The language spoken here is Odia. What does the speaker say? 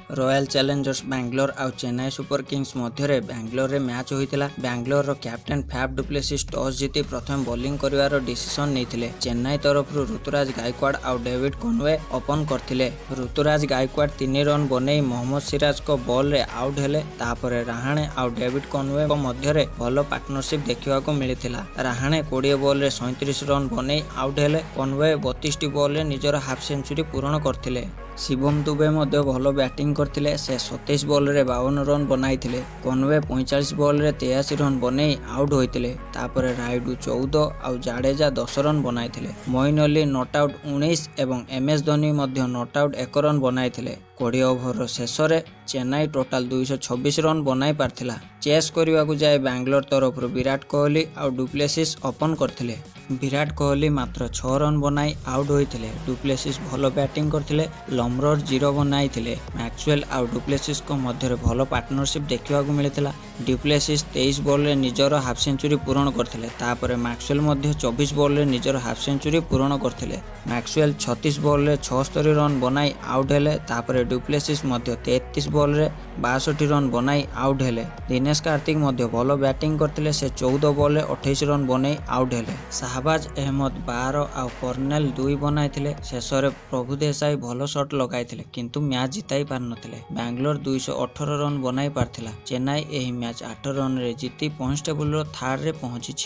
ରୟାଲ ଚ୍ୟାଲେଞ୍ଜର୍ସ ବାଙ୍ଗାଲୋର ଆଉ ଚେନ୍ନାଇ ସୁପର କିଙ୍ଗସ୍ ମଧ୍ୟରେ ବାଙ୍ଗାଲୋରରେ ମ୍ୟାଚ୍ ହୋଇଥିଲା। ବାଙ୍ଗାଲୋରର captain Faf du Plessis toss ଜିତି ପ୍ରଥମେ ବୋଲିଂ କରିବାର ଡିସିସନ ନେଇଥିଲେ। ଚେନ୍ନାଇ ତରଫରୁ ଋତୁରାଜ ଗାଇକ୍ୱାଡ ଆଉ ଡେଭିଡ୍ କନୱେ ଓପନ କରିଥିଲେ। ଋତୁରାଜ ଗାଇକ୍ୱାଡ 3 ରନ୍ ବନେଇ ମହମ୍ମଦ ସିରାଜଙ୍କ ବଲରେ ଆଉଟ୍ ହେଲେ। ତାପରେ ରାହାଣେ ଆଉ ଡେଭିଡ୍ କନୱେଙ୍କ ମଧ୍ୟରେ ଭଲ ପାର୍ଟନରସିପ୍ ଦେଖିବାକୁ ମିଳିଥିଲା। ରାହାଣେ 20 ବଲରେ 37 ରନ୍ ବନେଇ ଆଉଟ୍ ହେଲେ। କନୱେ 32ଟି ବଲରେ ନିଜର ହାଫ୍ ସେଞ୍ଚୁରୀ ପୂରଣ କରିଥିଲେ। ଶିବମ ଦୁବେ ମଧ୍ୟ ଭଲ ବ୍ୟାଟିଂ କରିଥିଲେ। ସେ 27 ବଲରେ 52 ରନ୍ ବନାଇଥିଲେ। କନୱେ 45 ବଲରେ 83 ରନ୍ ବନେଇ ଆଉଟ୍ ହୋଇଥିଲେ। ତାପରେ ରାଇଡୁ 14 ଆଉ ଜାଡେଜା 10 ରନ୍ ବନାଇଥିଲେ। ମଇନ ଅଲି not out 19 ଏବଂ ଏମ୍ ଏସ୍ ଧୋନି ମଧ୍ୟ not out 1 run ବନାଇଥିଲେ। 20 ଓଭରର ଶେଷରେ ଚେନ୍ନାଇ ଟୋଟାଲ 226 ରନ୍ ବନାଇ ପାରିଥିଲା। ଚେସ୍ କରିବାକୁ ଯାଇ ବାଙ୍ଗାଲୋର ତରଫରୁ ବିରାଟ କୋହଲି ଆଉ ଡୁପ୍ଲେସିସ୍ ଓପନ କରିଥିଲେ। ବିରାଟ କୋହଲି ମାତ୍ର 6 ରନ୍ ବନାଇ ଆଉଟ୍ ହୋଇଥିଲେ। ଡୁପ୍ଲେସିସ୍ ଭଲ ବ୍ୟାଟିଂ କରିଥିଲେ। ଲମ୍ରୋର 0 ବନାଇଥିଲେ। ମ୍ୟାକ୍ସୱେଲ୍ ଆଉ ଡୁପ୍ଲେସିସ୍ଙ୍କ ମଧ୍ୟରେ ଭଲ ପାର୍ଟନରସିପ୍ ଦେଖିବାକୁ ମିଳିଥିଲା। ଡୁପ୍ଲେସିସ୍ 23 ବଲରେ ନିଜର ହାଫ୍ ସେଞ୍ଚୁରୀ ପୂରଣ କରିଥିଲେ। ତାପରେ ମ୍ୟାକ୍ସୱେଲ୍ ମଧ୍ୟ 24 ବଲରେ ନିଜର ହାଫ୍ ସେଞ୍ଚୁରୀ ପୂରଣ କରିଥିଲେ। ମ୍ୟାକ୍ସୱେଲ୍ 36 ବଲରେ 76 ରନ୍ ବନାଇ ଆଉଟ୍ ହେଲେ। ତାପରେ ଡୁପ୍ଲେସିସ୍ ମଧ୍ୟ 33 ବଲରେ 62 ରନ୍ ବନାଇ ଆଉଟ୍ ହେଲେ। ଦିନେଶ କାର୍ତ୍ତିକ ମଧ୍ୟ ଭଲ ବ୍ୟାଟିଂ କରିଥିଲେ। ସେ 14 ବଲରେ 28 ରନ୍ ବନେଇ ଆଉଟ୍ ହେଲେ। ଶାହବାଜ ଅହମ୍ମଦ 12 ଆଉ କର୍ଣ୍ଣେଲ 2 ବନାଇଥିଲେ। ଶେଷରେ ପ୍ରଭୁ ଦେଶାଇ ଭଲ ସଟ୍ ଲଗାଇଥିଲେ, କିନ୍ତୁ ମ୍ୟାଚ୍ ଜିତାଇ ପାରିନଥିଲେ। ବାଙ୍ଗାଲୋର 218 ରନ୍ ବନାଇ ପାରିଥିଲା। ଚେନ୍ନାଇ ଏହି ମ୍ୟାଚ୍ 8 ରନ୍ରେ ଜିତି ପଏଣ୍ଟ ଟେବୁଲର ଥାର୍ଡରେ ପହଞ୍ଚିଛି।